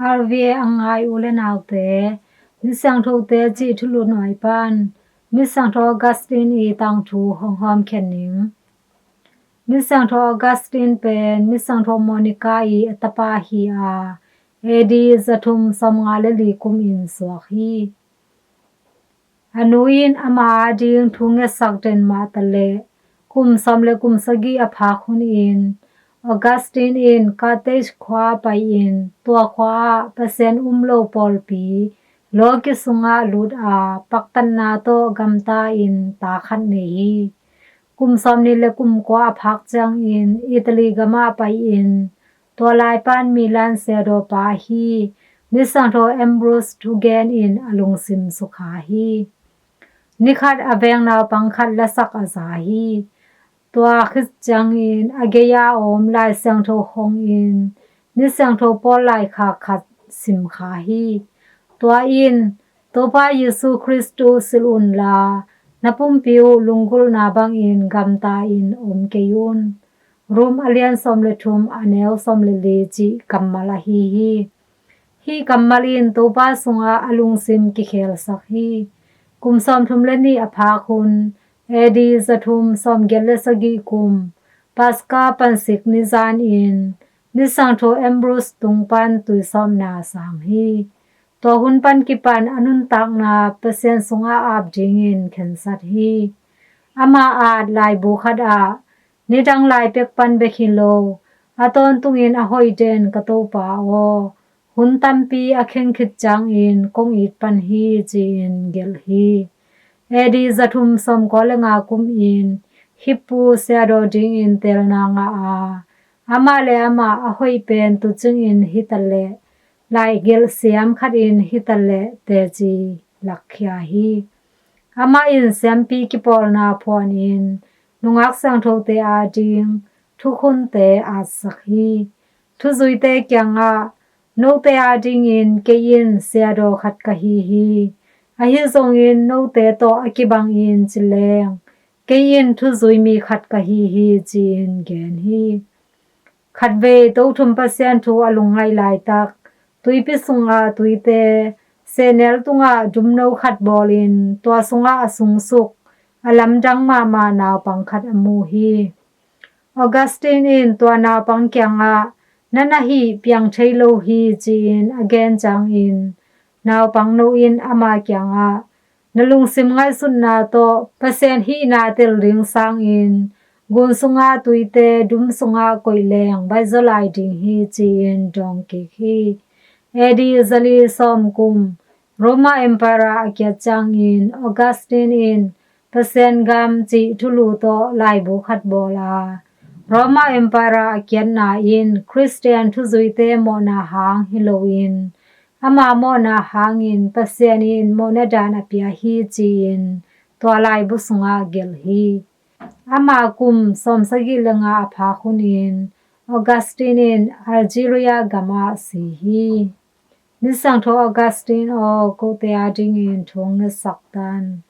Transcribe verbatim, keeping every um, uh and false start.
R V A a ngai u le naute, Misiangthote cih thulu nuai pan Misiangtho Augustine ii tangthu hong hawmkhen ning. Misiangtho Augustine pen Misiangtho Monica ii a tapa hi a, A D zathum sawmnga le li kumin suak hi. A nu in ama ading thu ngetsak den mah taleh kum sawm le kum sagih a phak hunin Augustine in Carthage khua pai-in tua khua ah Pasian um lo pawlpi lawki sungah lut a, paktatna tawh gamta-in ta khat nei hi. Kum sawmnih le kum kua a phak ciangin Italy gamah pai-in tua lai pan Milan siadawpa ahi Misiangtho Ambrose thugenin a lungsim sukha hi. Nikhat a veng naupang khat lasak a za hi. Tua khit ciangin a gei-a om Lai Siangtho hongin Misiangtho Paul laikhak khat simkha hi. Tua in Topa Jesu Khrist uh silh unla, na pumpi uh lunggulhna bangin gamta-in om kei un. Rom a lian sawm le thum a neu sawm le li cih kammal ahi hi. Hih kammal in Topa sungah a lungsim kikhelsak hi. Kum sawmthum le nih a phak hun, A D zathum sawmgiat le sagih kum, Paska pansik nizanin Misiangtho Ambrose tung pan tuisawpna sang hi. Tua hun pan kipan a nuntakna Pasian sungah ap dingin khensat hi. Ama at laibu khat ah, nidang lai pek pan bek hi lo, a tawntungin a hoih den ka Topa aw, hun tampi a kheng khit ciangin kong it pan hi ci-in gelh hi. A D zathum sawmkua le nga kumin Hippu siadaw dingin teelna ngah a, amah le amah a hoih pen tucingin hitaleh, laigelh siam khatin hitaleh teci lakkhia hi. Amah in siampi kipawlna phuanin nungak siangthote ading thukhunte atsak hi. Thuzuite kiangah, note adingin kei in siadaw khat ka hi hi. Ahi zongin note tawh a kibangin ci leng, kei in thuzui mi khat ka hi hi ci-in gen hi. Khatvei Tothum Pasian thu a lungngaih laitak, tuipi sunga tuite, sehnel tungah dumno khat bawlin tua sungah a sungsuk, a lamdang mahmah naupang khat a mu hi. Augustine in tua naupang kiangah, na na hih piang thei lo hi ci-in a gen ciangin, naupang no in ama kiangah, na lungsim ngaihsutna tawh Pasian hihna tel ding sangin gun sunga tuite dum sungah koih leng baihzaw lai ding hi ci-in dawng kik hi. A D zali sawm kum, Roma Empire a kiat ciangin Augustine in Pasian gam cih thulu tawh laibu khat bawl a, Roma Empire a kiatna in Khristian thuzuite mawhna hang hi loin, ama mawhna hangin Pasian in mawhna dan a pia hi ci-in tua laibu sungah gelh hi. Ama kum sawmsagih le nga a phak hunin Augustine in Algeria gamah si hi. Misiangtho Augustine aw, kote adingin thu hong ngetsak tan.